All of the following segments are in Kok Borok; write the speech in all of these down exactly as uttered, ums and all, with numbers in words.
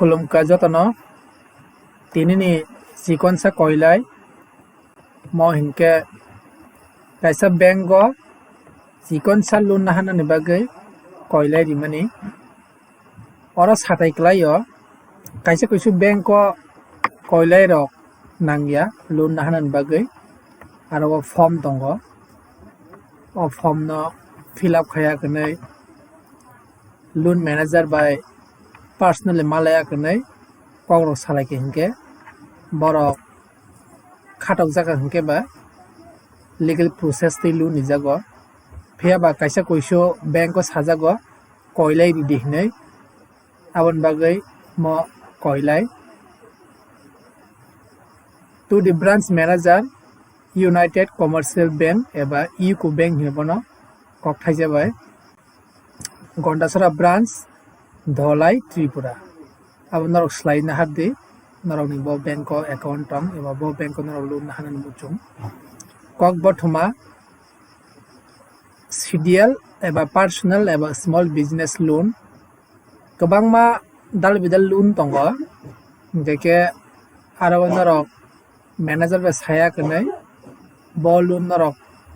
Khulumkha jotono, tinini chikonsa koilai, mo hinkhe kaisa bank o chikonsa loan naharnani bagwi koilai rimani. Oro satai kwlaio, kaisa kuisu bank o koilai rok nangya loan naharnani bagwi, aro o form tongo, o form no fill up khaiya kwnwi loan manager bai personally malaya kwnwi kokrok salaikha hinkhe borok khatokjak hinkhe ba legal process twi loan rijago. Phiya ba kaisa kuisu bank o sajago koilai ridi hinwi, aboni bagwi mo koilai. To the branch manager, United Commercial Bank eba UCO Bank hinwi bono kok thaisa bai. Gondasora branch, Dholai, Tripura. Abo norok swlai nahardi, norokni bo bank o account tong eba bo bank o norok loan naharnani muchung. Kok bothoma, C D L eba personal eba small business loan. Kwbangma dal bidal loan tongo, hinkhe aro norok manager bai saya kwnwi bo loan norok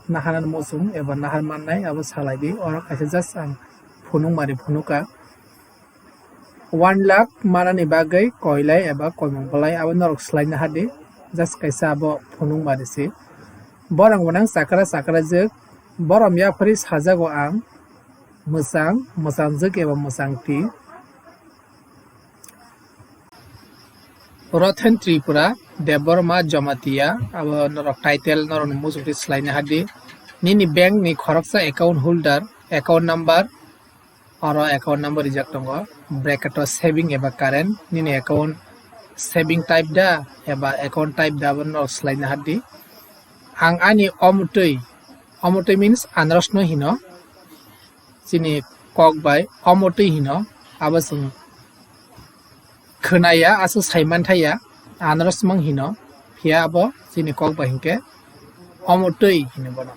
naharnani muchung eba nahar mannai abo salaidi. Oro kaisa just ang phunukmari phunukha. One lakh manani bagwi koilai eba koimung bolai abo norok swlai nahardi, just kaisa abo phunukmari se. Borok gwnang chakra chakrajwk, borom yaphari sajago ang, mwchang, mwchangjwk eba mwchangtwi. Rothen Tripura, Debbarma Jamatia, abo norok title norokni muchungtwi swlai nahardi. Nini bank ni khoroksa account holder, account number, oro account number rijak tongo. Bracket o saving eba current, nini account saving type da eba account type da abo norok swlai nahardi. Ang ani omotwi, omotwi means anaros no hino, chini kok bai omotwi hino, abo chwng khwnaya, aswk saimanthaya, anaros mang hino, phiya abo chini kok bai hinkhe omotwi hino bono.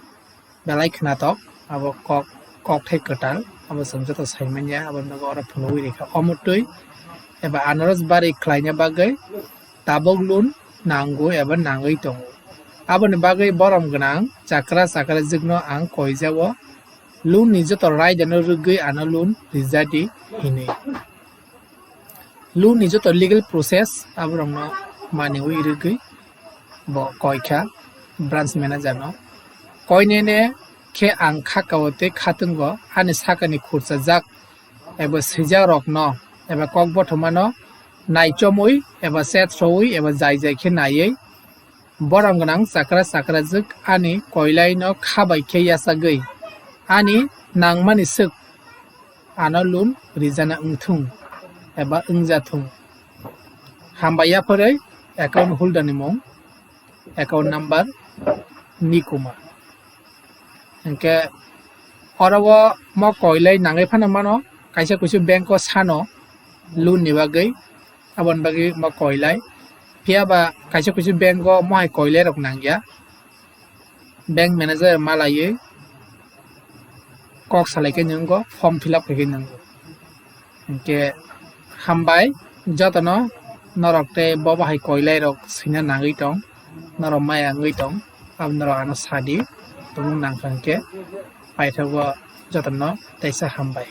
Belai khwnatok, abo kok, kokthai kwtal, abo chwng joto saimanya, abo nogo oro phunugwi rikha. Omotwi eba anaros bari khlaina bagwi tabuk loan nango eba nangwi tongo. Aboni bagwi borom gwnang chakra chakrajwkno ang koijao, loan ni joto raida no rwgwi ano loan rijadi hinwi. Loan ni joto legal process aborokno maniwi rwgwi bo koikha branch manager no. Koinene khe ang kha kao tei khatungo ani sakani khurchajak eba swijak rokno eba kok bothomano naichomwi eba chat rwui eba jai jai khe naiwi, borom gwnang chakra chakrajwk ani koilaino kha bai khe yachagwi ani nangmani swk ano loan rijana wngthung eba wngjathung. Hambai yaphorwi account holder ni mung, account number Nikuma. Hinkhe oro o mo koilai nangwi phano mano, kaisa kuisu bank o sano loan ni bagwi, aboni bagwi mo koilai. Phiya ba kaisa kuisu bank o mo hai koilai rok nangya, bank manager malaiwi kok salai khe nungo, form fill up khai khe nungo. Hinkhe hambai jotono, norok tei bo bahai koilai rok swina nangwi tong, norok maya wngwi tong, abo norok ano sadi, tumung nangkha hinkhe paithago jotono teisa hambai.